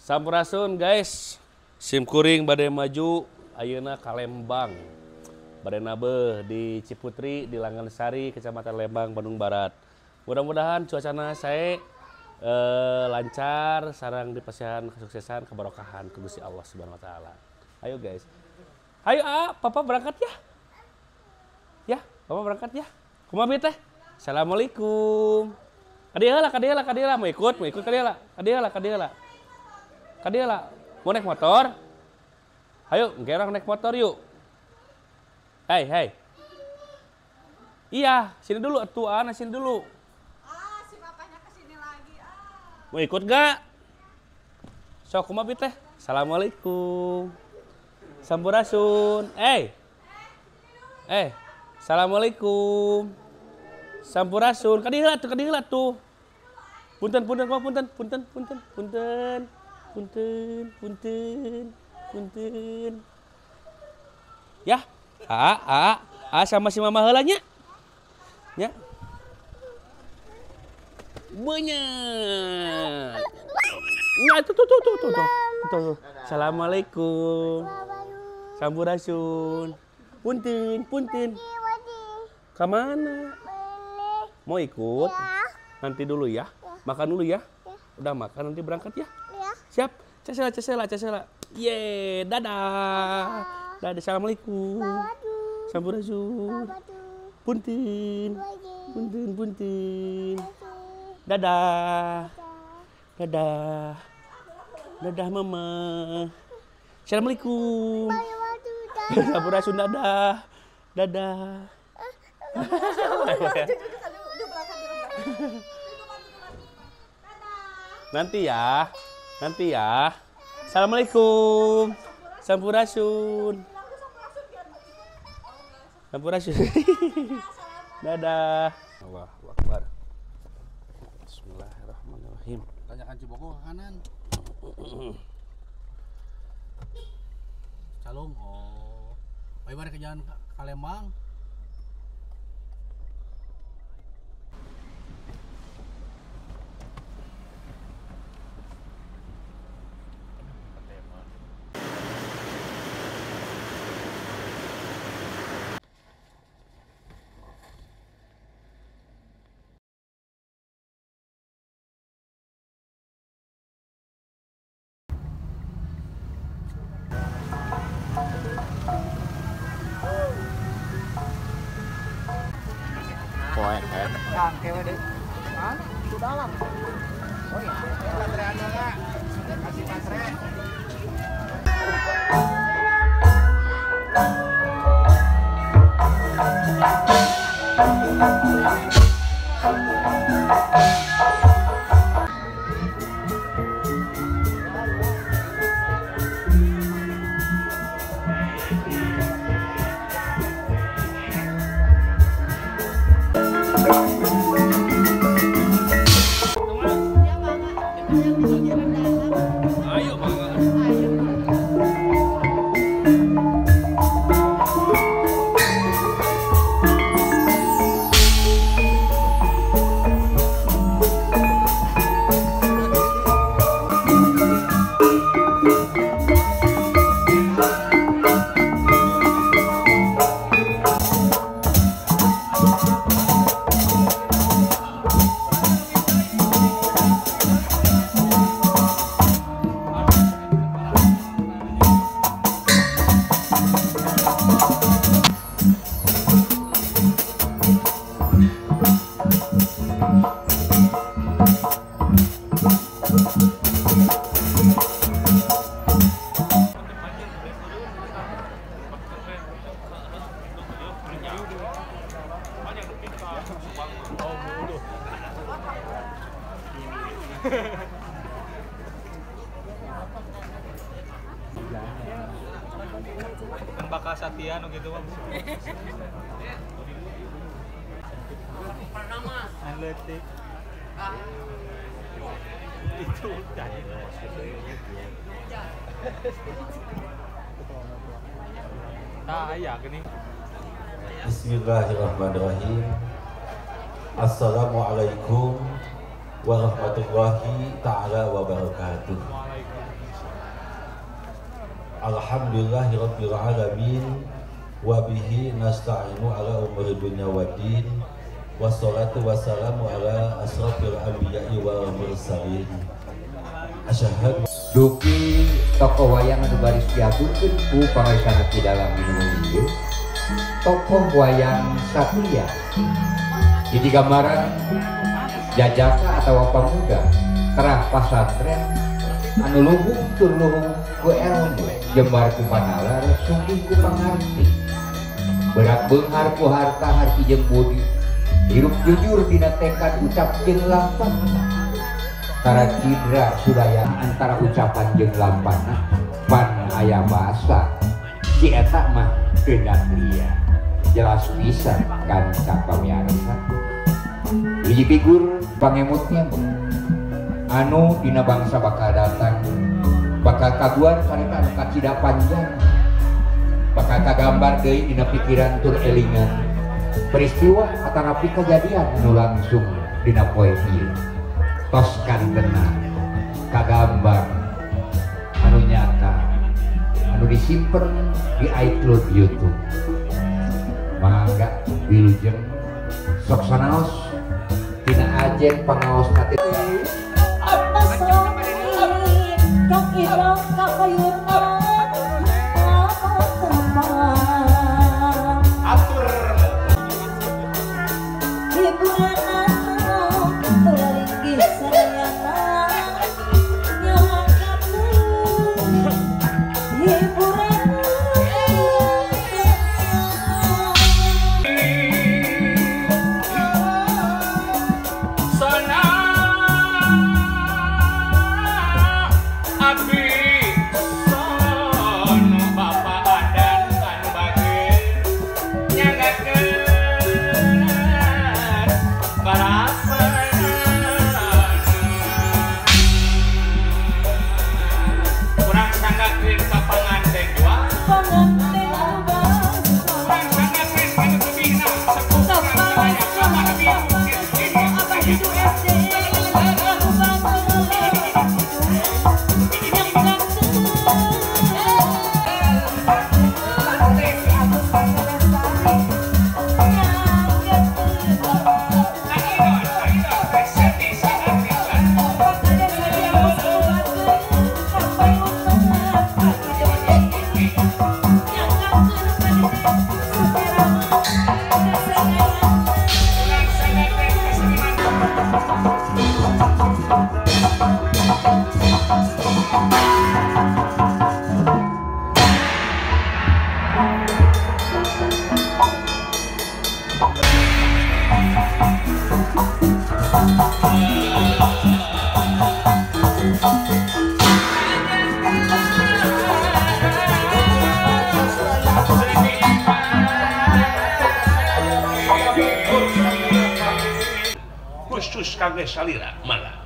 Sampurasun guys. Sim kuring bade maju ayeuna ka Lembang. Bade nabeuh di Ciputri di Langensari, Kecamatan Lembang, Bandung Barat. Mudah-mudahan cuacana sae, lancar, sareng dipasihan kesuksesan, kebarokahan ku Gusti Allah Subhanahu wa taala. Ayo guys. Ayo papa berangkat ya. Ya, papa berangkat ya. Kumaha teh? Assalamualaikum. Kadieu heula, kadieu heula, kadieu heula. Mau ikut kadieu heula. Kadieu heula, kadieu heula. Kadieu heula. Mau naik motor? Ayo, gerang naik motor yuk. Hei, hei. Iya, sini dulu atuh, Ana sini dulu. Ah, si bapaknya kesini lagi. Ah. Mau ikut gak? Sok kumaha teh? Assalamualaikum. Sampurasun. Eh. Eh, assalamualaikum. Sampurasun. Kadieu heula tuh, kadieu heula tuh. Punten, punten, kumaha punten, punten, punten, punten. Punten, punten, punten. Ya, a sama si mama heula nya. Nya. Banyak. Nya tuh tuh tuh tuh tuh. Tuh. Assalamualaikum. Sampurasun. Punten, punten. Ke mana? Mau ikut? Nanti dulu ya. Makan dulu ya. Udah makan nanti berangkat ya. Siap. Cesela, cesela, cesela. Ye, dadah. Dadah, assalamualaikum. Sampurasun. Punten. Punten, punten. Dadah. Dadah. Dadah mama. Assalamualaikum. Sampurasun, dadah. Dadah. Nanti ya. Nanti ya. Assalamualaikum. Sampurasun. Sampurasun. Dadah. Allahu Akbar. Bismillahirrahmanirrahim. Tanjakan Cibogo ke kanan. Calung. Oh. Bagaimana ke jalan Kalembang? Bakal Satya nu gitu mah. Leutik. Itu jadi. Nah, aya geuning. Bismillahirrahmanirrahim. Assalamualaikum warahmatullahi taala wabarakatuh. Alhamdulillahirabbil alamin wa bihi nasta'inu ala umuri dunya waddin. Wassalatu wassalamu ala asrafil anbiya'i wal mursalin. Asyhadu duki tokoh wayang anu baris diaturkeun ku pangarisana Ki Dalang minulung ieu. Tokoh wayang satria. Jadi gambaran jajaka atawa pamuda terah pasantren anu luhung tur luhung ku elmu jembar ku panalar sugih ku pangarti berat beunghar ku harta harti jeung budi hirup jujur dina tekad ucap jeung lampah tara cidra sudaya antara ucapan jeung lampahna pan aya basa si eta mah teu nyatria jelas pisan kanca pamiarsa hiji figur pangemutnya anu dina bangsa bakal datang bakal kaguan carita anu kacida panjang bakal kagambar deui dina pikiran tur elingan peristiwa atanapi kejadian anu langsung dina poe ieu tos kantena kagambar anu nyata anu disimpen di iCloud YouTube mangga wilujeng sok sanaos tina ajen pangaos teh khusus kangge salira mangga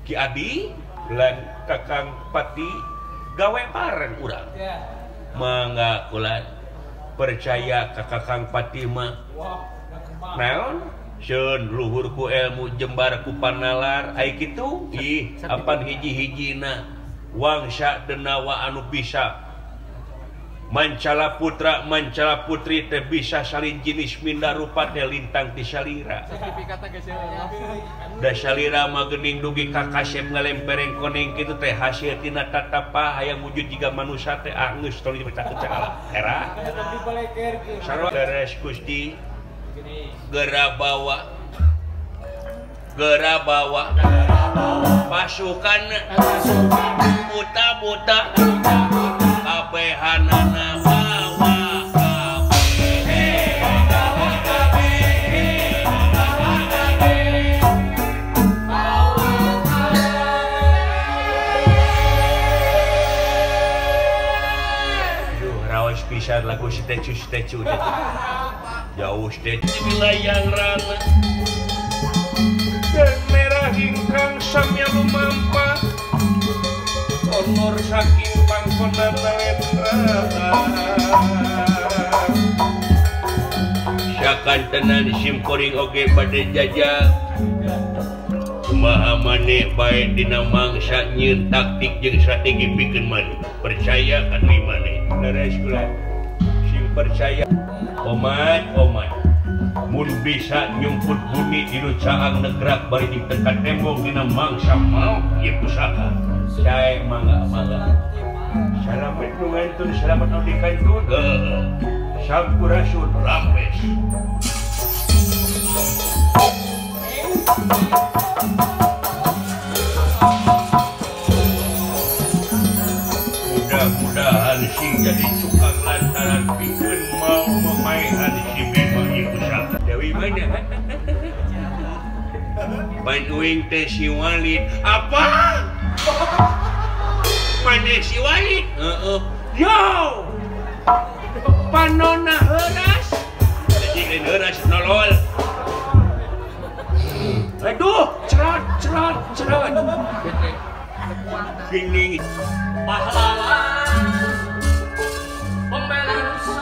Ki Adi lan Kakang Pati gawe bareng urang mangga kula percaya ka Kakang Pati mah naon seun luhur ku ilmu jembar ku panalar ai kitu ih apan hiji-hijina wangsa denawa anu bisa mancala putra mancala putri teh bisa salin jenis minda rupa teh lintang ti salira da salira mah geuning dugi ka kasep ngalempereng koneng kitu teh hasil tina tatapa hayang wujud jiga manusia teh geus tong dipercakeun cakala era sarua beres Gusti gera bawa pasukan buta-buta kabehanana bawa kabeh bawa kabeh bawa kabeh bawa kabeh. Duh raos pisan lagu stecu-stecu jauh teh wilayah rana dan merah ingkang samya lumampah honor saking pangkonan nalendra sakantenan simkuring oge bade jajah kumaha maneh bae dina mangsa nyieun taktik jeung strategi pikeun maju. Percaya ka deui maneh. Leres kula. Sing percaya. Oman, oman. Mun bisa nyumput bumi di nu caang negrak bari ditekan tembok dina mangsa maok ieu pusaka. Sae mangga mangga. Salamet nu ngantun, salamet nu dikantun. Heeh. Sampurasun rampes. Mudah-mudahan sing jadi cukang lantaran pikeun mau memaehan si Bima ieu pusaka. Dewi mana? Pan uing teh si Walid. Apa? Maneh si Walid? Heeh. Yo! Panona heuras. Jadi lain heuras nolol. Aduh, cerot cerot cerot. Gini pahlawan pembela nusa.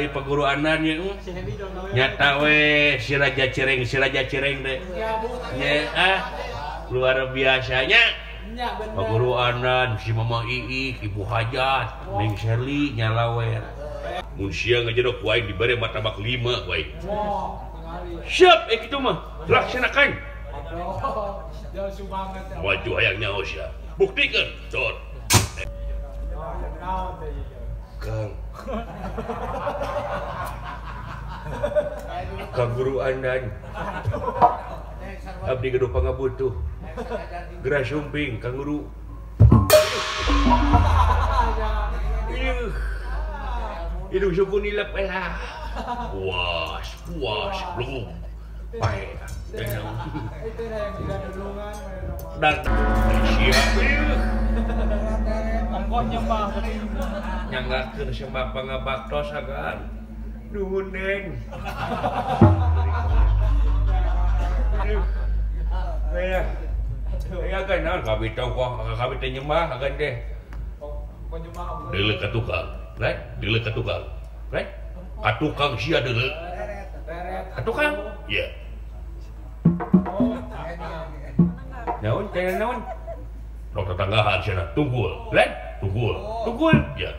Peguruanannya nyata we si Raja Cireng deh nya ah luar biasanya peguruanan si Mama Ii Ibu Hajat Neng Sherly nyalawer mun sia ngajedok ku aing dibere martabak 5 ku aing siap kitu mah laksanakan maju hayang nyaho sia buktikeun dot Kang Kang Guru Andan abdi gaduh pangabutuh geura sumping Kang Guru. Hidup suku nilep lah. Puas, puas, belum pae. Dan siap. Ongkoh nyembah. Nyanggakeun sembah pangabaktos agan. Nuhun Neng. Ya. Ya kan naon kabeh tong kabeh teh nyembah agan teh. Deuleu ka tukang, right? Deuleu ka tukang. Right? Ka tukang sia deuleu. Ka tukang? Iya. Naon teh naon? Rok tetanggahan sia tunggul, right? Tunggul. Tunggul. Ya.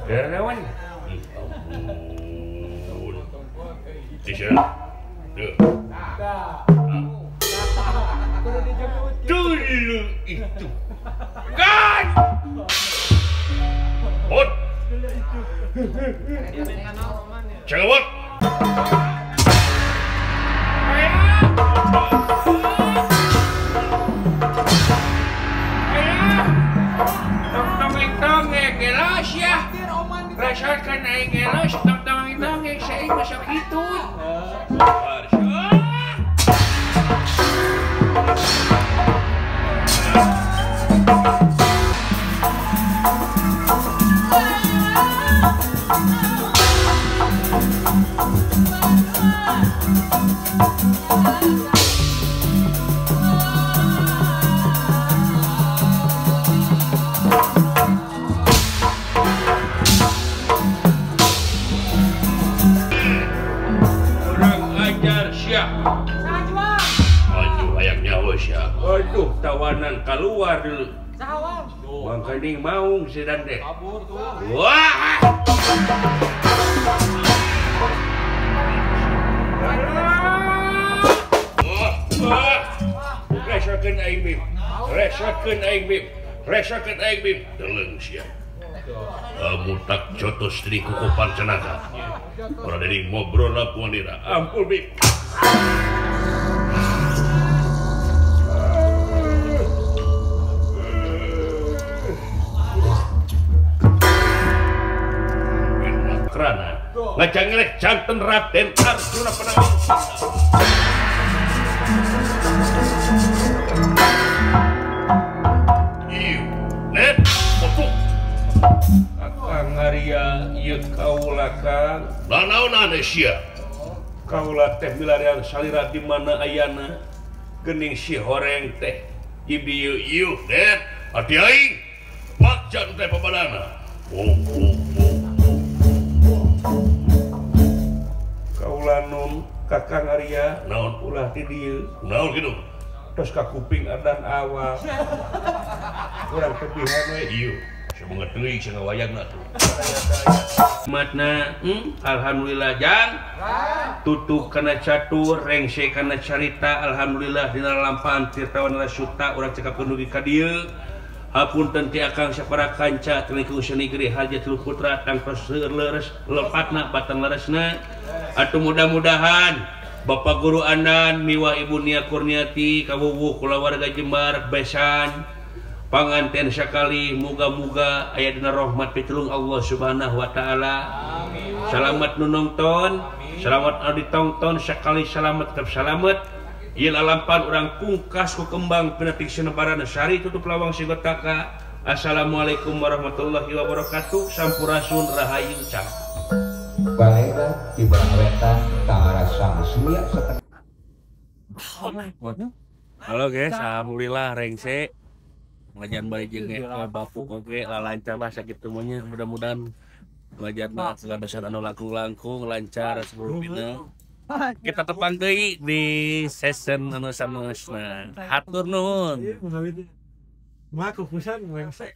Ya naon? Ampun. Sia. Duh. Dulu itu kan. Hot. Cewek. Tong-tong gelos ya. Rasakan aing gelos tong-tong saya masuk itu. Aduh, tawanan keluar dulu. Bang Kening maung sedan deh. Wah. Resakeun aing Bim. Resakeun aing Bim. Resakeun aing Bim. Deleng sia. Kamu tak jotos di kuku pancanaka. Ora deui ngobrol lapuan dira. Ampun Bim. Kerana ngacangelek janten Raden Arjuna Penawang. Ieu net motuk. Akang Arya ieu kaula Kang. Lah naon aneh sia? Kaula teh milarian salira di mana ayana? Geuning si horeng teh di dieu ieu net ati aing. Pakjan teh papadana. Oh oh oh. Kaula nun Kakang Arya naon ulah di dieu naon kitu tos ka kuping adan awal urang tebihan we ieu semangat deui cenah wayangna tuh matna alhamdulillah jang tutup kana catur rengse kana carita alhamdulillah dina lampahan Tirta Wanara Suta urang cekapkeun dugi ka dieu. Hapunten ti akang sapara kanca telikung senigri harja tilu putra tangtos seueur leres lepatna batang leresna atuh mudah-mudahan Bapak Guru Anan miwah Ibu Nia Kurniati kawuwuh kulawarga Jembar besan panganten sakali muga-muga aya dina rahmat pitulung Allah Subhanahu wa taala. Salamat nu nonton, salamat anu ditongton sakali salamat tetap salamet. Ieu lalampan urang kungkas ku kembang pinatik sinebaran sari tutup lawang sigotaka. Assalamualaikum warahmatullahi wabarakatuh. Sampurasun rahayu cang. Balera di wetan tangara sang surya setengah. Halo guys, alhamdulillah rengse. Pengajian bari jeung bapuk oge lancar lah sakitu mah nya. Mudah-mudahan pengajian mah segala anu langkung-langkung lancar seluruh bina. Kita tepang deui di session anu sanesna. Hatur nuhun. Mah kukusan rengse.